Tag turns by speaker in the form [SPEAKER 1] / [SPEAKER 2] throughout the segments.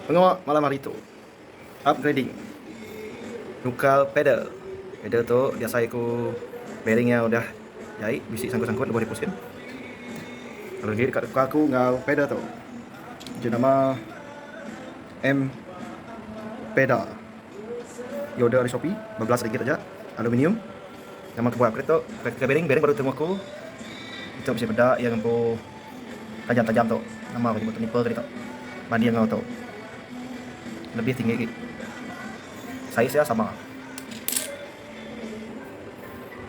[SPEAKER 1] Pengawa malam hari tu upgrading nukar pedal. Pedal tu diasai ku bearing iya udah jai bisi sangkut-sangkut lebuh dipusin. Lalu agi deka tukar aku enggau pedal tu. Jenama M Peda. Diorder ari Shopee bebelas ringgit aja aluminium. Nama kebuah aku ditu ke bearing, bearing baru temu aku. Ditu bisi meda iya ngempu tajam-tajam tu. Nama ku nyebut tu nipple ke ditu. Banding enggau tu lebih tinggi agi. Saiz iya sama.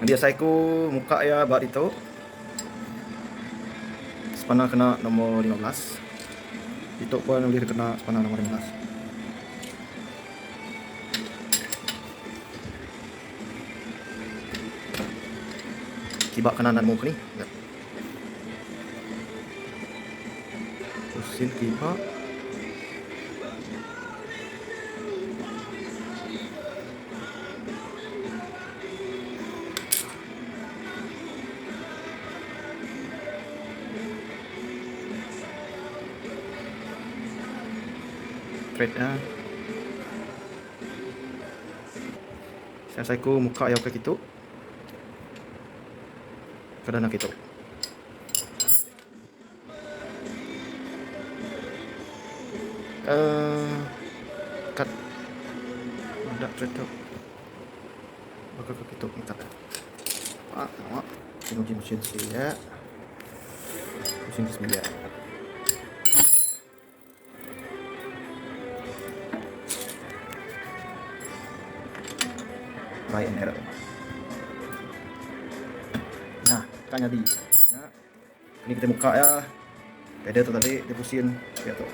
[SPEAKER 1] Nyadi asai ku muka iya ba ditu sepana kena nombor 15. Ditu pun ulih dikena sepana nombor 15. Kiba kanan nemu ke ni. Pusing kiba. Thread nya. Saya ku muka iya ke kitu. Kada nak kitu. Uh, cut. Meda thread tu. Baka ke kitu ngikat. Ah, awak. Uji mesin siya. Mesin siya. Try and error. Nah, kan nyadi. Ya. Ini kita muka ya. Pedal tu tadi dipusin ya tu.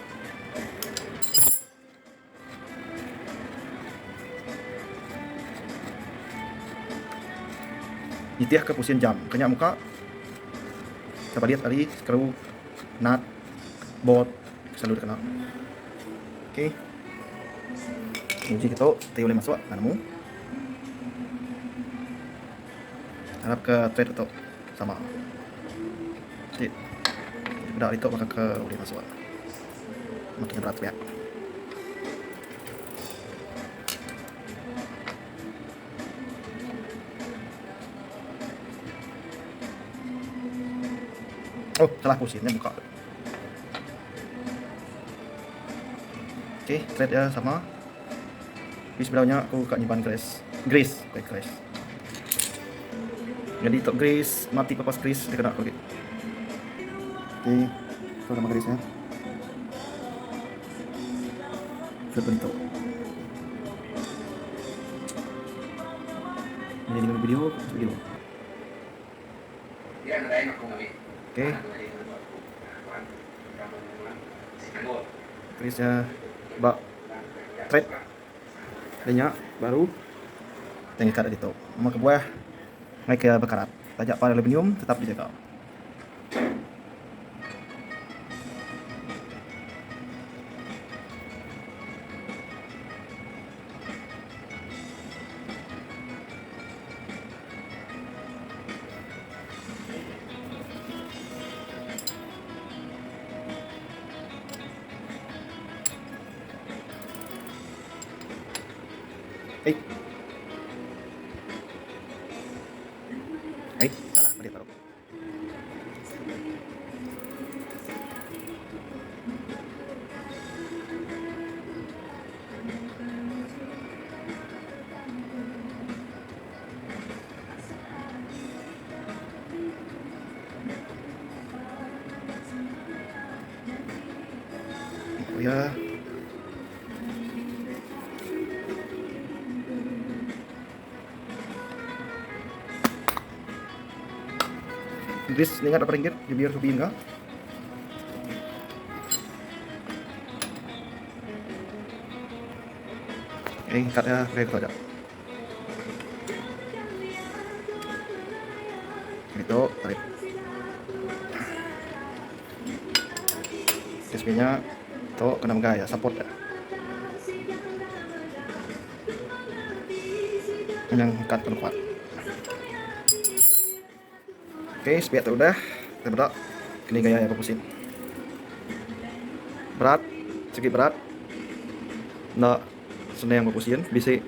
[SPEAKER 1] Nitih ke pusin jam. Kenya muka. Terbalik tadi skru nut bolt selalu dikena. Okey. Uji kitu ti ulih masuk enda nemu. Harap ke thread tu sama. Ti peda ditu baka ke ulih masuk. Makin berat pia. Oh, salah pusing nya buka. Okey, thread dia sama. Tapi sebelum nya aku ka nyimpan grease. Grease, bukan grease. Jadi tok grease, multi purpose grease dia kena aku lagi. Okey, tu nama grease nya. Thread bentuk. Ini dengan video, video. Okey. Tulis ya ba thread dia nya baru kita ngikat ditu. Nama kebuah ngai ke bekarat. Taja pan aluminium tetap dijaga. Eh. Eh, salah balik baru. Oh ya. Inggris ningat berapa ringgit dibiar Shopee enggak? Eh, kat ya, pakai aku aja. Itu tarik. SB-nya tu kena megai ya, support ya. Yang kat kena kuat. Okey, sepiak tu udah. Kita peda kini gaya iya bepusing. Berat, sigi berat. Enda senang bepusin bisi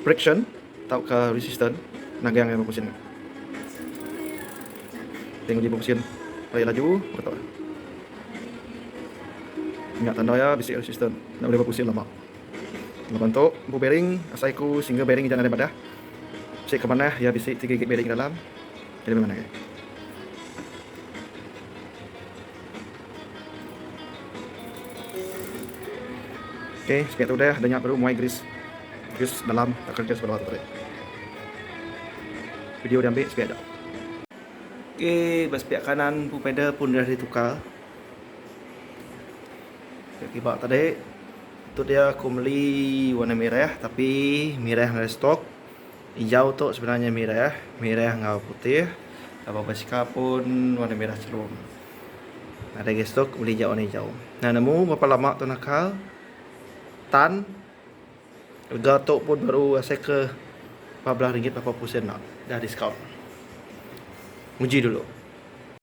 [SPEAKER 1] friction tauka resistance nagang iya bepusin. Ti nguji bepusin bai laju baka tu. Nya tanda iya bisi resistance enda ulih bepusin lama. Laban tu empu bearing asai ku single bearing aja nadai madah. Bisi ke manah iya bisi tiga igi bearing dalam jadi lebih manah agi. Okey, sepiak tu udah, dah nya baru muai grease. Grease dalam tauka grease ba luar tu tadi. Video diambi sepiak aja. Okey, ba sepiak kanan empu pedal pun udah ditukar. Sepiak kiba tadi, tu dia aku meli warna mirah tapi mirah nadai stok. Ijau tu sebenarnya mirah, mirah enggau putih. Laban basikal pun warna mirah chelum. Nadai agi stok meli ja warna ijau. Nah nemu berapa lama tu nakal tan rega tu pun baru asai ke 14 ringgit 80 sen enda dah diskaun. Nguji dulu.